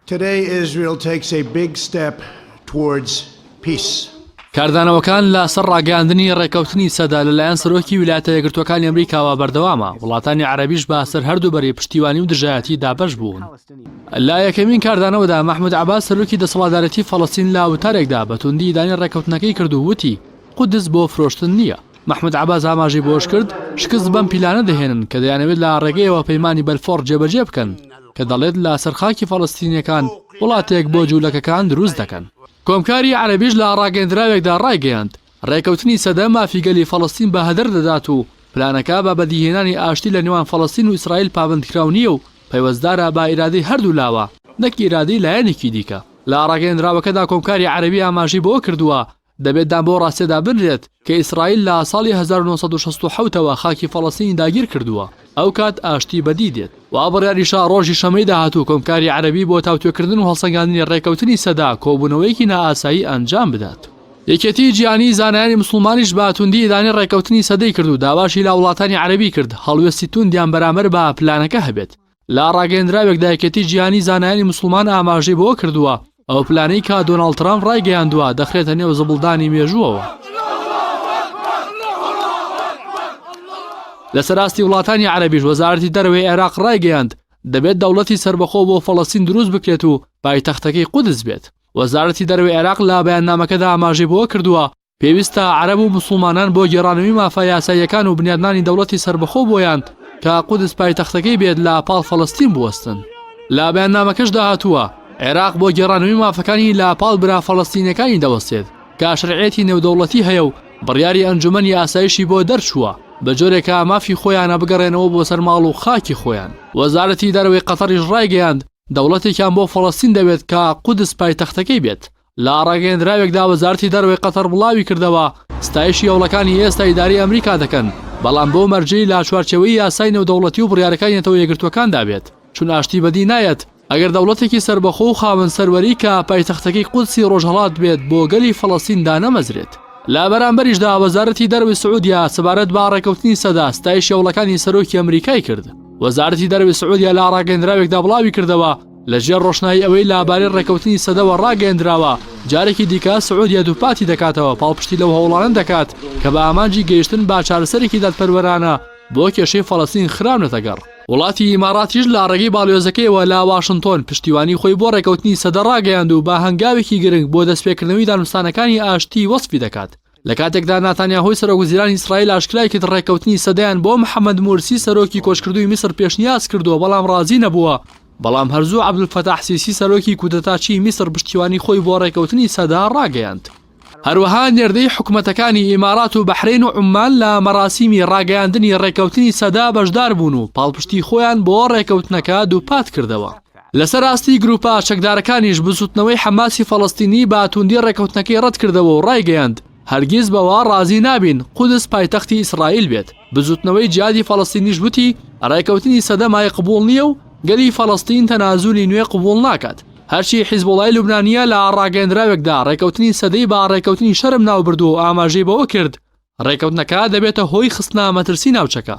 Today Israel takes a big step towards peace. کاردانەوەکان لە سەر ڕاگەیاندنی ڕێککەوتنی سەدە لەلایەن سەرۆکی ویلایەتە یەکگرتووەکانی ئەمریکاوە بەردەوامە، وڵاتانی عەرەبیش بە سەر هەردوو بەرەی پشتیوانی و دژایەتی دابەش بوون. لە یەکەمین کاردانەوەدا مەحمود عەباس سەرۆکی دەسەڵاتدارێتی فەڵەستین لە وتارێکدا بە توندی ئیدانەی ڕێککەوتنەکەی کرد و وتی، قودس بۆ فرۆشتن نییە. مەحمود عەباس ئاماژەی بەوەشکرد، شکست بەم پیلانە دەهێنن کە دەیانەوێت لە ڕێگەیەوە پەیمانی بەلفۆر جێبەجێ بکەن کە دەڵێت لە سەر خاکی فەڵەستینییەکان وڵاتێک بۆ جوولەکەکان دروست دەکەن. کۆمکاری عەرەبیش لە ڕاگەیەندراوێکدا ڕایگەیاند، ڕێکەوتنی سەدە مافی گەلی فەڵەستین بە هەدەر دەدات و پلانەکە بە بەدیهێنانی ئاشتی لە نێوان فەڵەستین و ئیسرائیل پابەندکراو نییە و پەیوەستدارە بە ئیرادەی هەردوو لاوە نەک ئیرادەی لایەنێکی دیکە. لە ڕاگەیەندراوەکەدا کۆمکاری عەرەبی ئاماژەی بەوە کردووە، دەبێت دان بەو ڕاستیەدا بنرێت کە ئیسرائیل لە ساڵی 1967 ەوە خاکی فەڵەستینی داگیر کردووە، ئەوکات ئاشتی بەدی دێت. وا بڕیاریشە ڕۆژی شەممەی داهاتوو کۆمکاری عەرەبی بۆ تاوتوێکردن و هەڵسەنگاندنی ڕێککەوتنی سەدە کۆبوونەوەیەکی نائاسایی ئەنجام بدات. یەکێتیی جیهانیی زانایانی موسڵمانیش بە توندی ئیدانەی ڕێککەوتنی سەدەی کرد و داواشی لە وڵاتانی عەرەبی کرد هەڵوێستی توندیان بەرامبەر بە پلانەکە هەبێت. لە ڕاگەیەندراوێکدا یەکێتی جیهانی زانایانی موسڵمان ئاماژەی بەوە کردووە، ئەو پلانەی کە دۆناڵد ترامپ ڕایگەیاندووە دەخرێتە نێو زبڵدانی مێژووەوە. لەسەر ئاستی وڵاتانی عەرەبیش وەزارەتی دەرەوەی عێراق ڕایگەیاند، دەبێت دەوڵەتی سەربەخۆ بۆ فەڵەستین دروست بکرێت و پایتەختەکەی قودس بێت. وەزارەتی دەرەوەی عێراق لە بەیاننامەکەدا ئاماژەی بەوە کردووە، پێویستە عەرەب و موسڵمانان بۆ گێڕانەوەی مافە یاساییەکان و بنیادنانی دەوڵەتی سەربەخۆ بۆیان کە قودس پایتەختەکەی بێت لە پاڵ فەڵەستین بوەستن. لە بەیاننامەکەشدا هاتووە، عێراق بۆ گێڕانەوەی مافەکانی لە پاڵ برا فەڵەستینیەکانی دەوەستێت کە شەرعیەتی نێودەوڵەتی هەیە و بڕیاری ئەنجومەنی ئاسایشی بۆ دەرچووە بە جۆرێک کە مافی خۆیانە بگەڕێنەوە بۆ سەر ماڵ و خاکی خۆیان. وەزارەتی دەرەوەی قەتەریش ڕایگەیاند، دەوڵەتێکیان بۆ فەڵەستین دەوێت کە قودس پایتەختەکەی بێت. لە ڕاگەیەندراوێکدا وەزارەتی دەرەوەی قەتەر بڵاویکردەوە، ستایشی هەوڵەکانی ئێستا ئیدارەی ئەمریکا دەکەن، بەڵام بەو مەرجەی لە چوارچێوەی یاسای نێودەوڵەتی و بڕیارەکانی نەتەوە یەکگرتووەکاندا بێت، چون ئاشتی بەدی نایەت ئەگەر دەوڵەتێکی سەربەخۆ و خاوەن سەروەری کە پایتەختەکەی قودسی ڕۆژهەڵات بێت بۆ گەلی فەڵەستین دانەمەزرێت. لە بەرامبەریشدا وەزارەتی دەرەوەی سعودیە سەبارەت بە ڕێککەوتنی سەدە ستایشی هەوڵەکانی سەرۆکی ئەمریکای کرد. وەزارەتی دەرەوەی سعودیە لە ڕاگەیەندراوێکدا بڵاویکردەوە، لە ژێر ڕۆشنایی ئەوەی لە بارەی ڕێککەوتنی سەدەوە ڕاگەیەندراوە، جارێکی دیکە سعودیە دووپاتی دەکاتەوە پاڵپشتی لەو هەوڵانە دەکات کە بە ئامانجی گەیشتن بە چارەسەرێکی دادپەروەرانە بۆ کێشەی فەڵەستین خراونەتە گەڕ. وڵاتی ئیماراتیش لە ڕێگەی باڵیۆزەکەیەوە لە واشنتۆن پشتیوانی خۆی بۆ ڕێککەوتنی سەدە ڕاگەیاند و بە هەنگاوێکی گرنگ بۆ دەستپێکردنەوەی دانوستانەکانی ئاشتی وەسفی دەکات. لە کاتێکدا ناتانیاهۆی سەرۆکوەزیرانی ئیسرائیل ئاشکرای کرد ڕێککەوتنی سەدەیان بۆ محەمەد مورسی سەرۆکی کۆچکردووی میسر پێشنیاز کردووە بەڵام ڕازی نەبووە، بەڵام هەرزوو عەبدولفەتاح سیسی سەرۆکی کودەتاچیی میسر پشتیوانی خۆی بۆ ڕێککەوتنی سەدە ڕاگەیاند. هەروەها نێردەی حکومەتەکانی ئیمارات و بەحرەین و عوممان لە مەراسیمی ڕاگەیاندنی ڕێککەوتنی سەدە بەشدار بوون و پاڵپشتی خۆیان بۆ ڕێککەوتنەکە دووپات کردەوە. لەسەر ئاستی گروپە چەکدارەکانیش بزوتنەوەی حەماسی فەڵەستینی بە توندی ڕێککەوتنەکەی ڕەتکردەوە و ڕایگەیاند، هەرگیز بەوە ڕازی نابین قودس پایتەختی ئیسرائیل بێت. بزوتنەوەی جیهادی فەڵەستینیش وتی، ڕێککەوتنی سەدە مایەی قبوڵ نییە و گەلی فەڵەستین تەنازولی نوێ قبوڵ ناکات. هەرچی حیزبوڵای لوبنانییە لە ڕاگەیەندراوێکدا ڕێککەوتنی سەدەی بە ڕێککەوتنی شەرم ناوبردووە و ئاماژەی بەوە کرد، ڕێککەوتنەکە دەبێتە هۆی خستنە مەترسی ناوچەکە.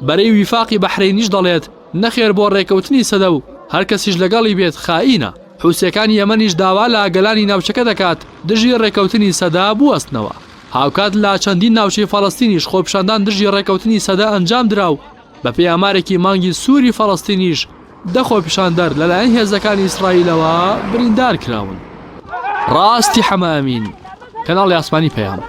بەرەی ویفاقی بەحرەینیش دەڵێت، نەخێر بۆ ڕێککەوتنی سەدە و هەر کەسیش لەگەڵی بێت خائینە. حوسییەکانی یەمەنیش داوا لە گەلانی ناوچەکە دەکات دژی ڕێککەوتنی سەدە بوەستنەوە. هاوکات لە چەندین ناوچەی فەڵەستینیش خۆپیشاندان دژی ڕێککەوتنی سەدە ئەنجامدرا و بەپێی ئامارێکی مانگی سووری فەڵەستینیش دە خۆپیشاندەر لەلایەن هێزەکانی ئیسرائیلەوە بریندار کراون. ڕاستی حەمە ئەمین، کەناڵی ئاسمانی پەیام.